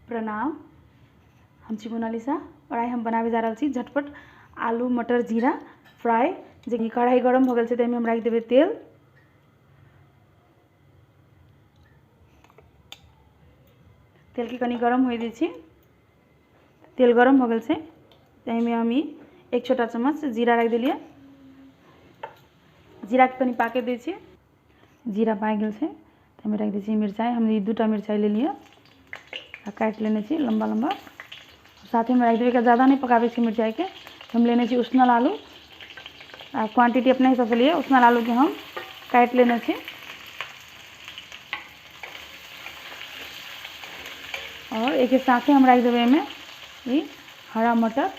प्रणाम, हम छी मोनालिसा और आइ हम बनावे जा रहल छी झटपट आलू मटर जीरा फ्राई। जे कढ़ाई गरम हो गेल छै ताहिमे हम राखि देबै तेल। तेल के कनी गरम होय दै छी। तेल गरम हो गेल छै ताहिमे हम एक छोटा चम्मच जीरा राखि देलियै। जीरा के कनी पाके दै छी। जीरा पाकि गेल छै ताहिमे राखि दै छी मिरचाइ। हम ई दूटा मिरचाइ लेलियै आ काटि लेने छी लम्बा लम्बा। साथेमे राखि देबै, एकरा ज़्यादा नहीं पकाबै छी मिरचाइके। हम लेने छी उसनल आलू, आ क्वांटिटी अपने हिसाबसँ लिअ। उसनल आलूके हम काटि लेने छी और एक साथे हम राखि देबै एहिमे ई हरा मटर।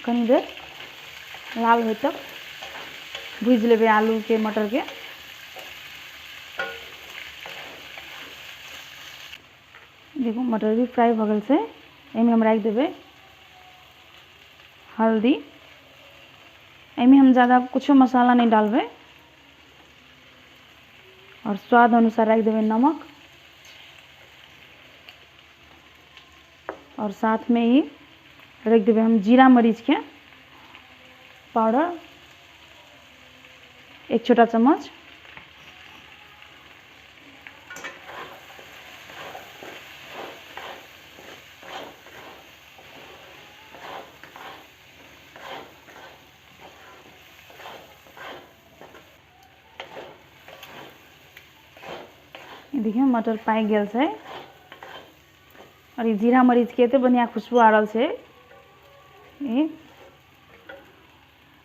कनी देर लाल होय तक भुजि लेबै आलूके मटरके। देखू मटर भी फ्राई भऽ गेल छै। एहिमे हम राखि देबै हल्दी। एहिमे हम ज़्यादा कुछो मसाला नहीं डालबै और स्वाद अनुसार राखि देबै नमक। और साथ में ही रख देबै हम जीरा मरीच के पाउडर एक छोटा चम्मच। देखियौ मटर पाकि गेल छै और ई जीरा मरीच के एते बढ़िया खुशबू आ रहल छै। ई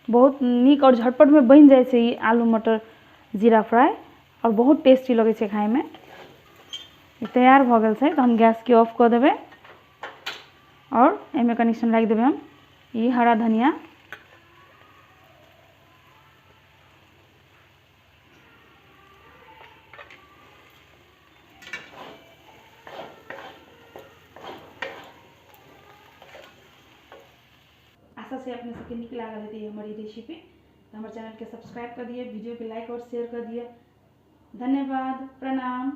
बहुत नीक और झटपट में बनि जाइ छै ई आलू मटर जीरा फ्राई और बहुत टेस्टी लगै छै खायमे। ई तैयार भऽ गेल छै तऽ हम गैस के ऑफ कऽ देबै और एहिमे कनि सन राखि देबै हम ई हरा धनिया। आशा से अपने सबके नीक लागल हेतै हमर ई रेसिपी। तो हमर चैनल के सब्सक्राइब कर दिए, वीडियो के लाइक और शेयर कर दिए। धन्यवाद, प्रणाम।